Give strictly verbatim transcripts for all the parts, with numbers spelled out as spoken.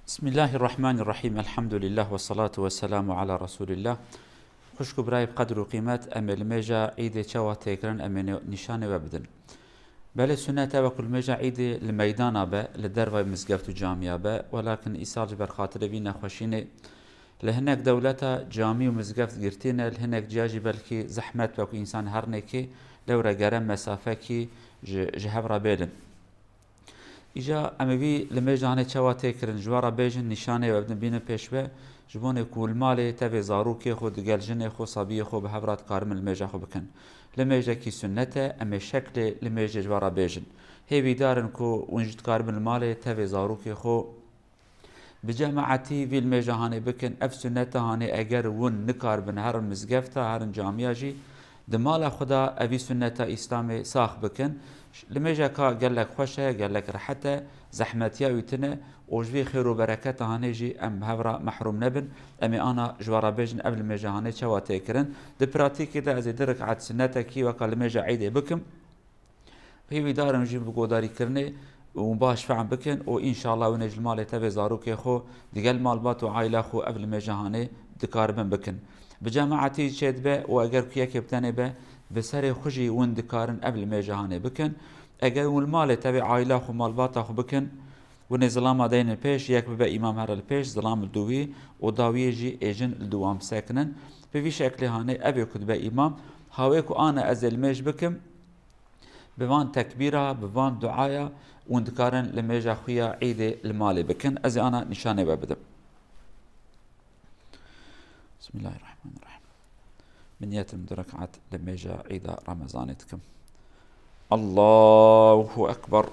Bismillahirrahmanirrahim. Elhamdülillah ve salatu ve selamu ala Resulillah. Xwişk û birayê bi qedr û qîmet, em ê li mêja Îdê çawa têkirin, em ê nî-, nîşanê we bidin. Belê sunnet e wekû li mêja Îdê li meydana be, li dervayê mizgeft û camiya be, welakin îsal ji ber xatirê vî nexweşînê li hinek dewleta camî û mizgeft girtî ne, li hinek ciya jî belkî zehmet wekû însan herinekê lewre gere mesafekî ji, ji hev re bêlin. Îja em ê vî li mêja hanê çawa tê kirin, ji we re bêjin, nîşanê we bidin, bînin pêş we, ji bo nê ku li malê tevê zarokê xwe, digel jinê xwe, sabiyê xwe bi hev re dikarin li mêja xwe bikin. Li mêjekî sunnet e, em ê şeklê li mêjê ji we re bêjin. Hêvîdar in ku hûn jî dikarin li malê tevê zarokê xwe bi cemaetî vî li mêja hanê bikin. Ev sunneta hanê eger hûn nikaribin herin mizgefta, herin camiya jî, di mala xwe de evî sunneta Îslamê sax bikin. Li mêjeka gelek xweş e, gelek rehet e, zehmetiya wî tune û ji vî xêr û bereketa hanê jî em bi hev re mehrûm nebin. Em ê ana ji we re bêjin ev li mêja hanê çawa tê kirin. Di pratîkê de ez ê du rekat sunnetekî weka li mêja Îdê bikim. Hêvîdar im jî bi guhdarîkirinê û baş fehm bikin û înşallah hûn ê ji malê tevê zarokê xwe digel malbat û aîla xwe ev li mêja hanê dikaribin bikin. Bi cemaetî çêdibe û eger ku yekê bi tenê be, bi serê xwe jî hûn dikarin ev li mêja hanê bikin. Eger hûn li malê tevê aîla xwe malbata xwe bikin, hûn ê zilama deynin pêş, yek bibe îmam here li pêş, zilam li dûvî û dawiyê jî ê jin li dûwan bisekinin. Bi vî şeklê hanê ev ê ku dibe îmam, hawê ku ana ez ê li mêj bikim, bi van tekbîra, bi van duaya hûn dikarin li mêja xwe ya Îdê li malê bikin. Ez ê ana nîşanê we bidim. Bismillahirrahmanirrahim. Min niyetim du rekat li mêja Îda Remezanê dikim. Allahu Ekber.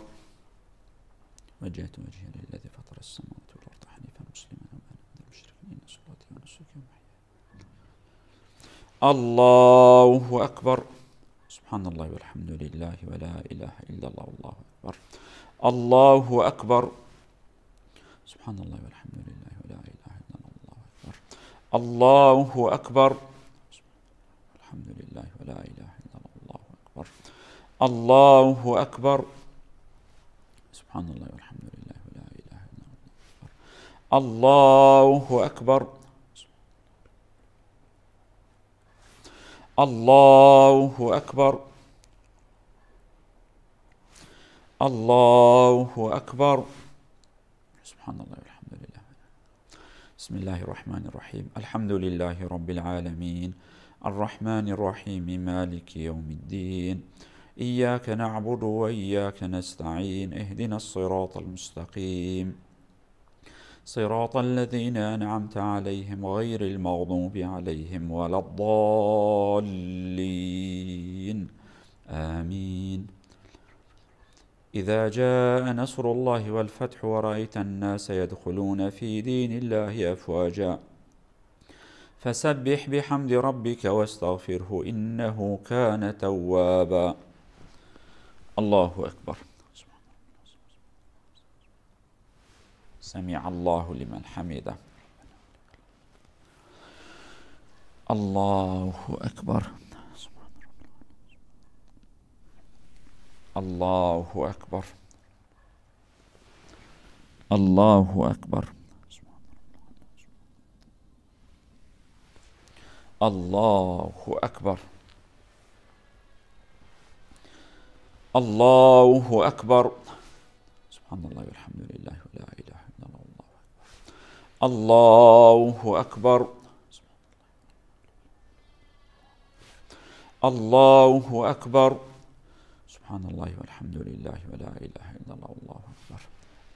وجهت وجهي للذي فطر السماوات والأرض حنيفا مسلما وما أنا من المشركين. إن صلاتي ونسكي ومحياي الله أكبر. سبحان الله والحمد لله ولا إله إلا الله والله أكبر. الله أكبر. سبحان الله والحمد لله ولا إله إلا الله والله أكبر. الله أكبر. الحمد لله ولا إله إلا الله والله أكبر. الله أكبر. سبحان الله والحمد لله ولا إله إلا الله أكبر. الله أكبر. الله أكبر. الله أكبر. سبحان الله والحمد لله. بسم الله الرحمن الرحيم. الحمد لله رب العالمين. الرحمن الرحيم. مالك يوم الدين. إياك نعبد وإياك نستعين. اهدنا الصراط المستقيم. صراط الذين أنعمت عليهم غير المغضوب عليهم ولا الضالين. آمين. إذا جاء نصر الله والفتح ورأيت الناس يدخلون في دين الله أفواجا فسبح بحمد ربك واستغفره إنه كان توابا. الله أكبر. سمع الله لمن حمده. الله أكبر. الله أكبر. الله أكبر. الله أكبر. الله أكبر. سبحان الله والحمد لله ولا إله إلا الله والله أكبر. الله أكبر. الله أكبر. سبحان الله والحمد لله ولا إله إلا الله والله أكبر.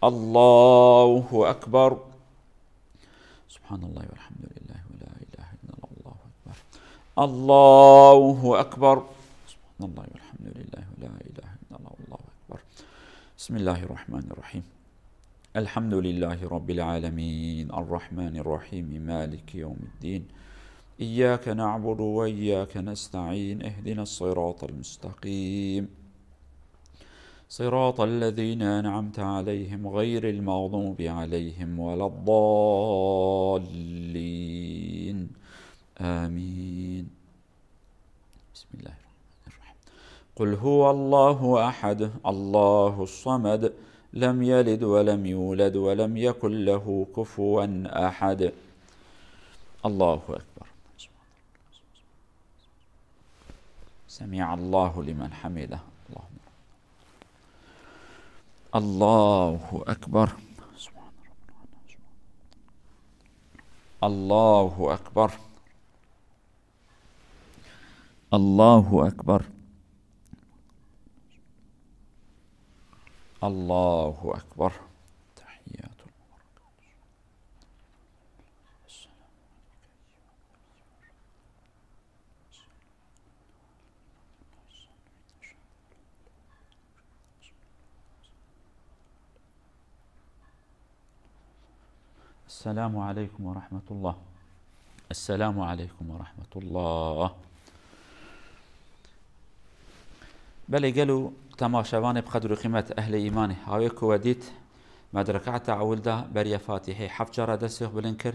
الله أكبر. سبحان الله والحمد لله ولا إله إلا الله والله أكبر. الله أكبر. سبحان الله والحمد لله ولا إله إلا الله والله أكبر. بسم الله الرحمن الرحيم. الحمد لله رب العالمين. الرحمن الرحيم. مالك يوم الدين. إياك نعبد وإياك نستعين. اهدنا الصراط المستقيم. صراط الذين أنعمت عليهم غير المغضوب عليهم ولا الضالين. آمين. بسم الله الرحمن الرحيم. قل هو الله أحد، الله الصمد، لم يلد ولم يولد ولم يكن له كفوا أحد. الله أكبر. سمع الله لمن حمده. اللهم الله أكبر. الله أكبر. الله أكبر. الله أكبر. تحيات المباركات. السلام عليكم ورحمة الله. السلام عليكم ورحمة الله. Belê gelo temaşevanê bi qedr û qîmet ehlê îmanê, hawê ku we dît, me di rikata ewil de beriya Fatîhê heft cara destê xwe bilind kir,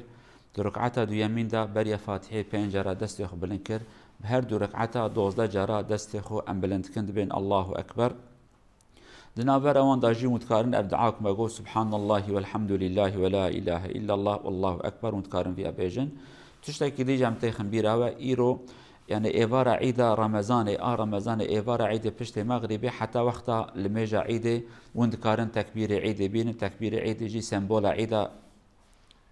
di rikata duyemîn de beriya Fatîhê pênc cara destê xwe bilind kir, bi her du rikata dozdeh cara destê xwe em bilind dikin, dibên Allahu Ekber. Di navbera wan de jî hûn dikarin ev dua ku me got, Subhanallahi velhamdulillahi ve la ilahe illallah, Allahu Ekber, hûn dikarin viya bêjin. Tiştekî dî jî em têxin bîra we, îro, yani êvara îda Remezanê, a Remezanê êvara îdê piştê mexrîbê heta wexta limêja îdê, hûn dikarin tekbîrê îdê bînin, tekbîrê îdê jî sembola îda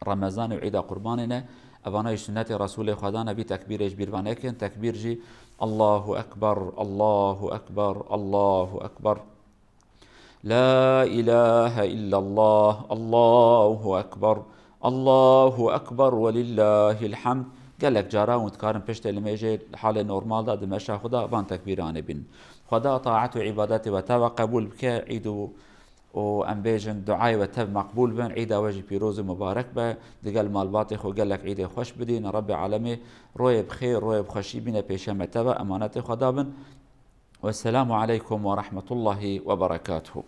Remezanê û Îda Qurbanê ne. Evana jî sunnetê Resûlê Xweda ne, vî tekbîrê ji bîr ve nekin. Tekbîr jî Allahu Ekber, Allahu Ekber, Allahu Ekber. La ilahe illallah, Allahu Ekber, Allahu Ekber ve lillahil hamd. Gelek cara hûn dikarin piştê limêjê li halê normal de di meşa xwe de van tekbîranê bînin. Xweda taet û îbadetê we teva qebûl bike, îd û û em bêjin, duayê we tev meqbûl bin, îda we jî pîroz û mibarek be, digel malbatê xwe gelek îdê xweş bidîn, Rebbê alemê royê bi xêr, royê bi xweşî bîne pêşiya me teve, emanetê xwe dabin. Wesselamu aleykum ve rahmetullahi ve berekatuhu.